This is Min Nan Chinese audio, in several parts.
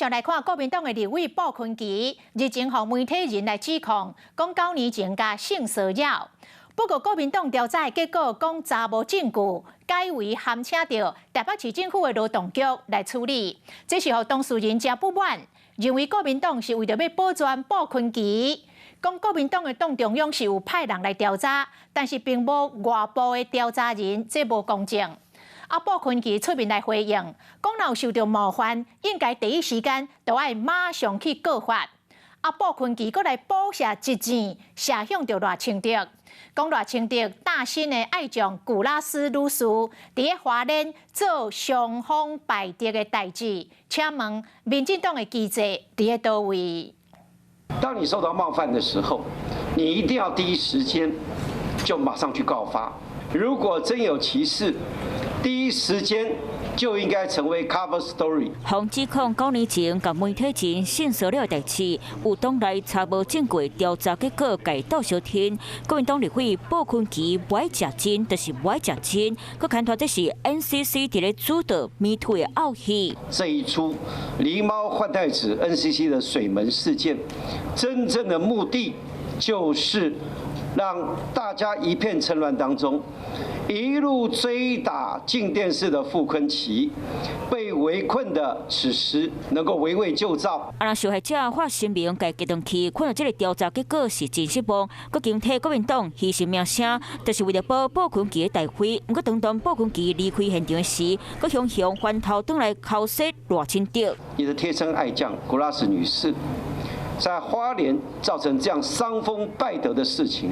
上來看國民黨的立委傅崐萁，日前予媒體人來指控，講9年前共性騷擾。不過國民黨調查的結果講查無證據，改為函請著台北市政府的勞動局來處理。這是予當事人誠不滿，認為國民黨是為著欲保全傅崐萁。講國民黨的黨中央是有派人來調查，但是並無外部的調查人，這無公正。啊，傅崐萁出面來回應，講若有受著冒犯，應該第一時間就愛馬上去告發。啊，傅崐萁閣來補射一箭，射向著賴清德，講賴清德擔心的愛將古拉斯女士佇咧花蓮做傷風敗德的代誌，請問民進黨的機制佇咧佗位？當你受到冒犯的時候，你一定要第一時間就馬上去告發。如果真有其事，第一時間就應該成為 cover story。予指控9年前共媒體人性騷擾的代誌，有黨內查無證據調查結果，共鬥相挺。國民黨立委傅崐萁無愛食真，就是無愛食真，閣牽拖這是 NCC 佇咧主導 MeToo 的拗戲。這一出狸貓換太子 NCC 的水門事件，真正的目的就是讓大家一片混亂當中，一路追打進電視的傅崐萁，被圍困的此時能夠圍魏救趙。啊，若受害者發聲明共激轉去，看著這个調查結果是真失望，閣驚替國民黨犧牲名聲，就是為著保傅崐萁的大位。毋過當當傅崐萁離開現場時，閣雄雄翻頭轉來口舌賴清德。你的貼身愛將古拉斯女士，在花蓮造成這樣傷風敗德的事情，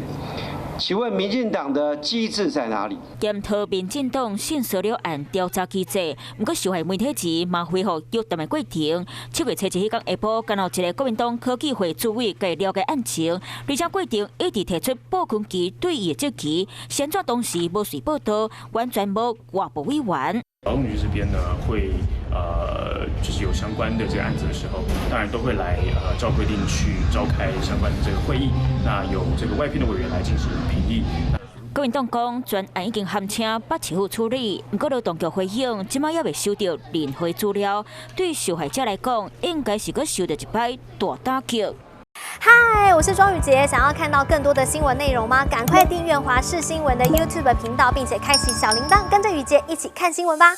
請問民進黨的機制在哪裡？檢討民進黨性騷擾案調查機制，毋過受害媒體人嘛恢復約談的過程。7月初一彼工下晡，敢若有一个國民黨科技會主委共了解案情，而且過程一直提出傅崐萁對伊的質疑，是按怎當時無隨報道，完全無外部委員。勞動局這邊呢，會就是有相關的這個案子的時候，當然都會來照規定去召開相關的這個會議，那有這個外聘的委員來進行評議。國民黨講，全案已經函請北市府處理，毋過勞動局回應，這擺猶未收著任何資料，對受害者來講，應該是閣受著一擺大打擊。嗨，我是莊宇傑，想要看到更多的新聞內容嗎？趕快訂閱華視新聞的 YouTube 頻道，並且開啟小鈴鐺，跟着宇傑一起看新聞吧。